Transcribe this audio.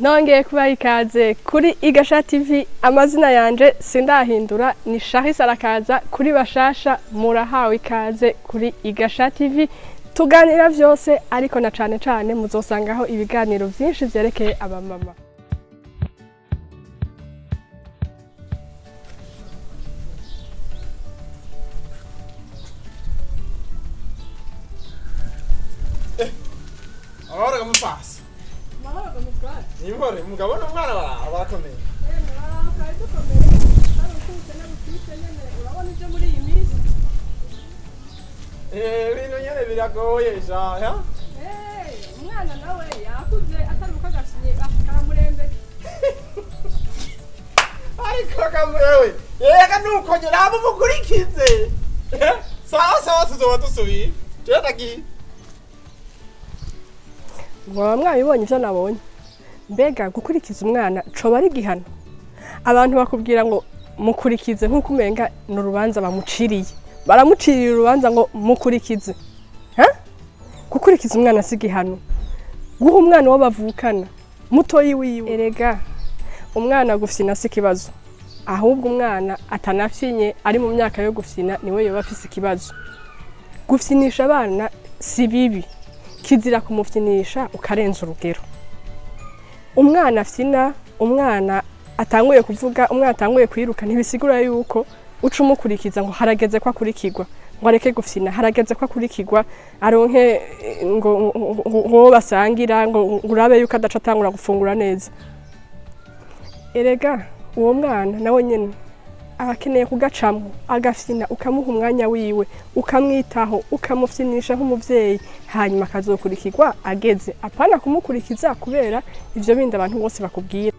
Nongeye kubaha ikaze kuri Igasha TV. Amazina yanje sindahindura, ni Charisse Arakaza. Kuri bashasha, murahawe ikaze kuri Igasha TV. Tuganira vyose, ariko na cane cane muzosangaho ibiganiro vyinshi vyerekeye abamama. Amahoro gamufasi. Nimhore mugabo n'umwana barakomeye. Ibintu nyene biragoye ja ya. Umwana nawe yakuze atari uko agasinye karamurembe. Ariko kamurewe yega nuko nyene abo mukurikize. Sawa sawa, tuzoba dusubiye. Jewe ndagiye. Mwaba mwabibonye ivyo nabonye? Mbega gukurikiza umwana coba ari igihano? Abantu bakubwira ngo mukurikize nk'uko umenga ni urubanza bamuciriye, baramuciriye urubanza ngo mukurikize. Ha? Gukurikiza umwana si igihano. Guha umwana uwo bavukana mutoyi wiwe, erega umwana gufyina si ikibazo, ahubwo umwana atanafyinye ari mu myaka yo gufyina niwe yoba afise ikibazo. Gufyinisha abana si bibi, kizira kumufyinisha ukarenza urugero. Umwana afyina, umwana atanguye kuvuga, umwana atanguye kwiruka, ntibisigura yuko uca umukurikiza ngo harageze ko akurikirwa ngo areke gufyina, harageze ko akurikirwa aronke ngo uwo basangira, ngo urabe yuko adaca atangura gufungura neza. Erega uwo mwana nawe nyene aba akeneye kugacamwo agafyina, ukamuha umwanya wiwe, ukamwitaho, ukamufyinisha nk'umuvyeyi, hanyuma akazokurikirwa ageze, apana kumukurikiza kubera ivyo bindi abantu bose bakubwira.